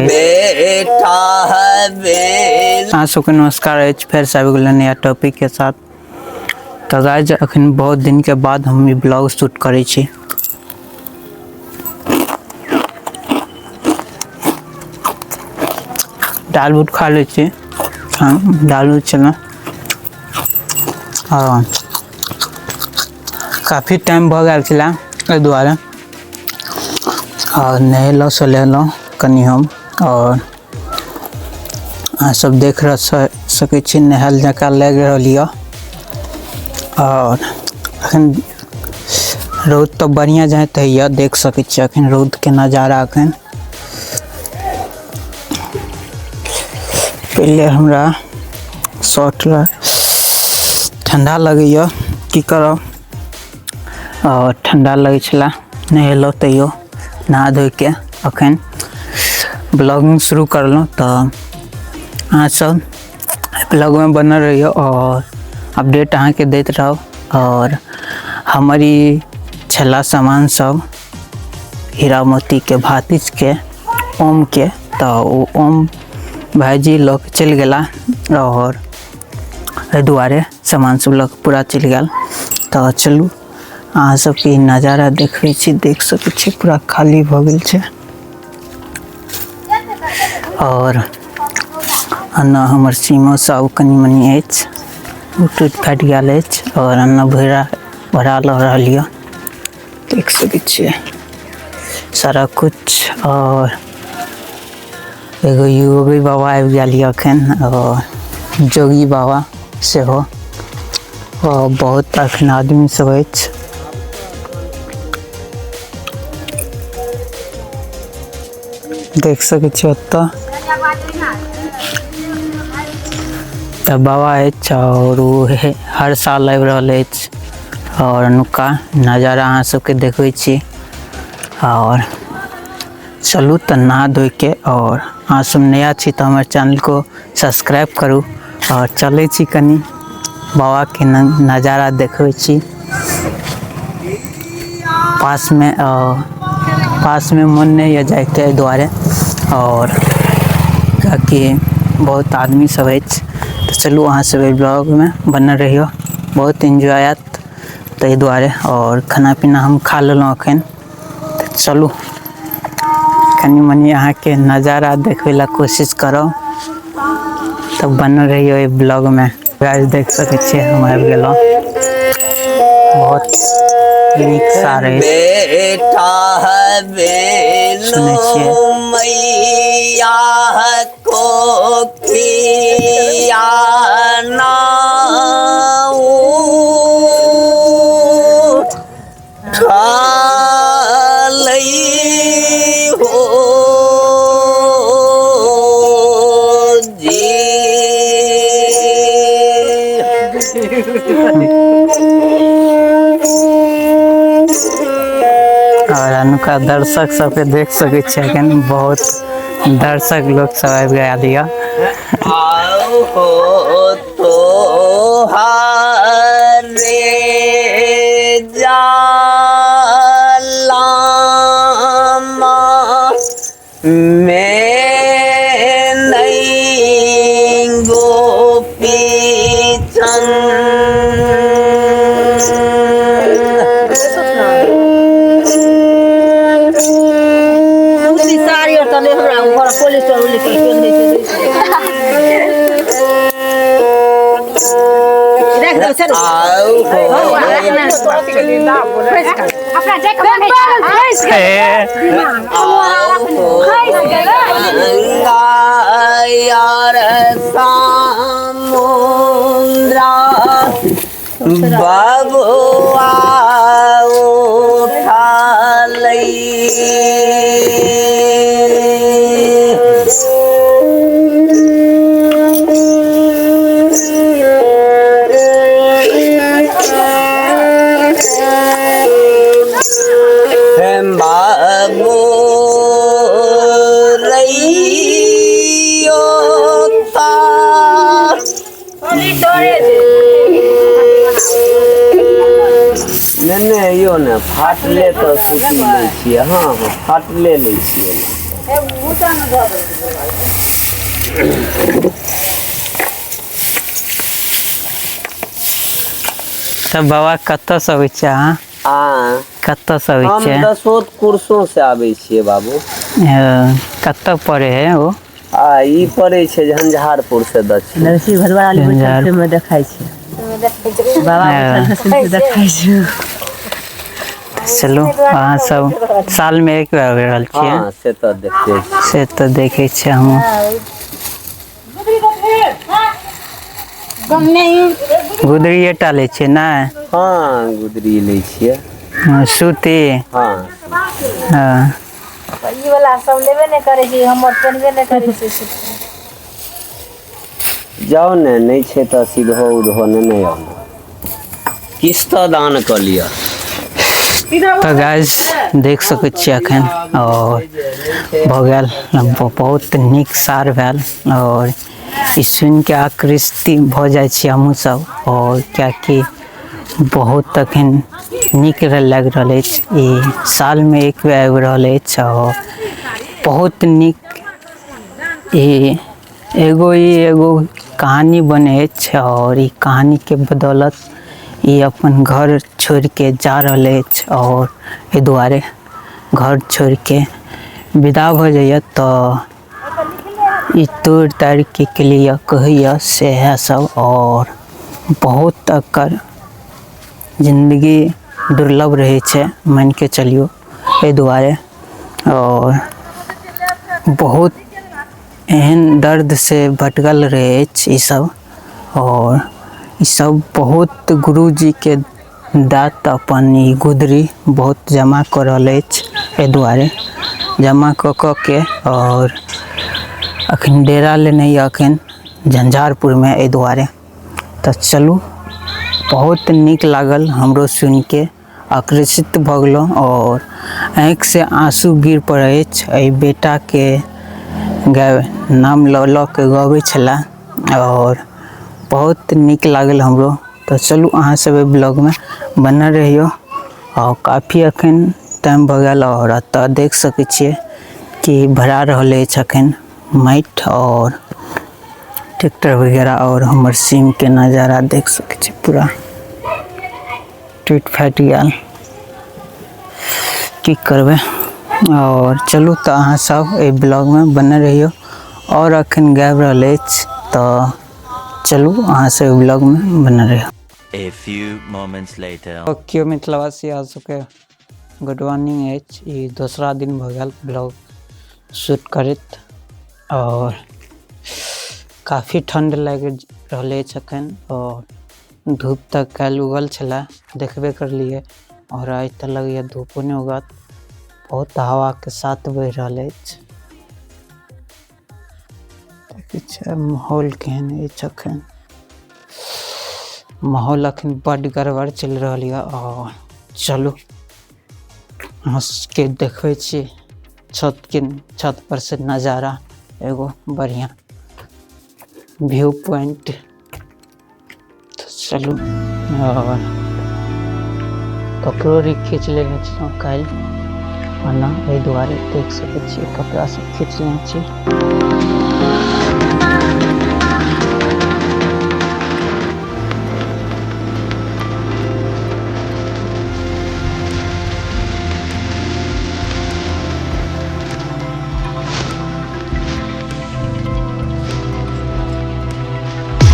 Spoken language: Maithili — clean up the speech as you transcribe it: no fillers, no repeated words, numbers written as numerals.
बेटा अहाँ सबके नमस्कार अछि। फेरसँ आबि गेलहुँ नया टॉपिकके साथ। तऽ गाइज अखन बहुत दिनके बाद हम ई ब्लॉग शूट करै छी। दाल बूट खा लै छी। हाँ, दाल उत छलै। हँ, काफी टाइम भऽ गेल छलै एहि दुआरे। आओर नहेलहुँ सोलेलहुँ कनि हम, आओर अहाँ सब देख सकै छी नहायल जकाँ लागि रहल यऽ। आओर अखन रौद तऽ बढ़िआँ जाइत होइए, देख सकै छी अखन रौदके नजारा। अखन पहिले हमरा शर्ट ठण्डा लगैए, की करब, आओर ठण्डा लगै छलै। नहेलहुँ तैयो नहा धोइके अखन ब्लॉगिंग शुरू करलहुँ। तऽ अहाँ सब ब्लॉगमे बनल रहियौ आओर अपडेट अहाँके दैत रहब। आओर हमर ई छला सामान सब हीरा मोतीके भातिजके ओमके, तऽ ओ ओम भाइजी लऽ के चलि गेला आओर एहि दुआरे सामान सब लऽ के पूरा चलि गेल। तऽ चलू अहाँ सबके ई नजारा देखबै छी। देख सकै छी पूरा खाली भऽ गेल छै। और एना हमर सीमो सब कनि मनि अछि, ओ टूटि फाटि गेल अछि। और एना भरा भरा लऽ रहल यऽ, देख सकै छियै सारा कुछ। और एगो योगी बाबा आबि गेल यऽ अखन, और जोगी बाबा सेहो, और बहुत अखन आदमी सब अछि। देख सकै छी ओतऽ तऽ बाबा अछि, और ओ हर साल आबि रहल अछि। और अनुका नजारा अहाँ सबके देखबै छी। और चलू तऽ नहा धोइके, और अहाँ सब नया छी तऽ हमर चैनल को सब्सक्राइब करू। और चलै छी कनि बाबाके नजारा देखबै छी पासमे। पासमे मन नहि यऽ जाइके एहि दुआरे, और कियाकि बहुत आदमी सब अछि। तऽ चलू अहाँ सब एहि ब्लॉगमे बनल रहियौ, बहुत एन्जॉय आयत ताहि दुआरे। और खाना पीना हम खा लेलहुँ अखन। तऽ चलू कनि मनि अहाँके नजारा देखबै लए कोशिश करब, तऽ बनल रहियौ एहि ब्लॉगमे। गाइस देख सकै छियै हम आबि गेलहुँ, बहुत नीक सार अछि। बेटा सुनै छियै मैया कोखिया ठालै हो जी। और अनुका दर्शक सबके देख सकै छियै, एखन बहुत दर्शक लोक सब आबि गेल यऽ। आओ हो तो हरे जालामा में नहीं गोपी चंद। साड़ी और तले हमरा ऊपर कोलेस्ट्रॉल लिखल पेन्है छै, राख दो चल। आओ हो अपना जाय के मन है छै। गंगा यार समुद्रा बबुआ उठा लई। बाबू रैयो ता नहि नहि यौ ने फाटले तऽ सूती लै छियै। हँ हँ, फाटले लै छियै ने। तब बाबा कतऽसँ अबै छियै अहाँ? आ कतऽसँ अबै हम छियै? दसोत कुर्सों से आबै छियै बाबू। कतऽ पड़े है ओ? आ ई पड़ै छै झंझारपुर से दक्षिण। नरसिंह भदवारा झंझारपुर। में देखाइ छै बाबा हँ। देखाइ छै। चलू अहाँ सब सालमे एक बेर आबि रहल छियै। हँ से तऽ देखते छियै। से तऽ देखै छियै हमहूँ। गुदड़िए टा लै छियै ने? हँ गुदरी लै छियै। हँ, सूती। हँ। हँ। ई वाला सब लेबे नहि करै छै, हमर पेनबे नहि करै छै। जाउ ने, नहि छै तऽ सीधो उधो ने आउ ने, किछु तऽ दान कऽ लिअ। तऽ गाइस देख सकै छियै एखन और भऽ गेल बहुत नीक सार भेल और ई सुनिके आकृष्ट भऽ जाइ छी हमहूँ सब। और कियाकि बहुत अखन नीक लागि रहल अछि, ई सालमे एक बेर आबि रहल अछि और बहुत नीक ई एगो कहानी बनै अछि और ई कहानीके बदौलत ई अपन घर छोड़िके जा रहल अछि और एहि दुआरे घर छोड़िके विदा भऽ जाइए। तऽ ई तोड़ि ताड़िके के लिए कहैए सएह सब और बहुत एकर जिन्दगी दुर्लभ रहै छै मानिके चलियौ एहि दुआरे। और बहुत एहन दर्द से भटकल रहै अछि ईसब और ईसब बहुत गुरुजीके दात अपन ई गुदरी बहुत जमा कऽ रहल अछि एहि दुआरे जमा कऽ कऽ के और अखन डेरा लेने यऽ अखन झंझारपुरमे एहि दुआरे। तऽ चलू बहुत नीक लागल हमरो सुनिके, आकर्षित भऽ गेलहुँ और आँखिसँ आँसू गिर पड़ै अछि। एहि बेटाके नाम लऽ लऽ के गबै छलाह और बहुत नीक लागल हमरो। तऽ चलू अहाँ सब एहि ब्लॉगमे बनल रहियौ। और काफी अखन टाइम भऽ गेल और एतऽ देख सकै छियै कि भरा रहल अछि अखन माटि और ट्रैक्टर वगैरह और हमर सीम के नजारा देख सकै छी पूरा टूटि फाटि गेल, की करबै। और चलू तऽ अहाँ सब एहि ब्लॉगमे बनल रहियौ। और अखन गाबि रहल अछि तऽ चलू अहाँ सब एहि ब्लॉगमे बनल रहियौ। A few moments later. केओ मिथिलावासी अहाँ सबके गुड मॉर्निंग अछि। ई दोसरा दिन भऽ गेल ब्लॉग शूट करैत और काफी ठण्ड लागि रहल अछि अखन और धूप तऽ काल्हि उगल छलै देखबे करलियै और आइ तऽ लगैए धूपो नहि उगत, बहुत हवाके साथ बहि रहल अछि। किछु माहौल केहन अछि अखन, माहौल अखन बड्ड गड़बड़ चलि रहल यऽ। और चलू अहाँ सबके देखबै छी छत पर से नजारा, एगो बढ़िआँ व्यू पॉइंट। तऽ चलू और कपड़ो आर खींच लेने छलहुँ काल्हि ओना, एहि दुआरे देख सकै छियै कपड़ा सब खींच लेने छी।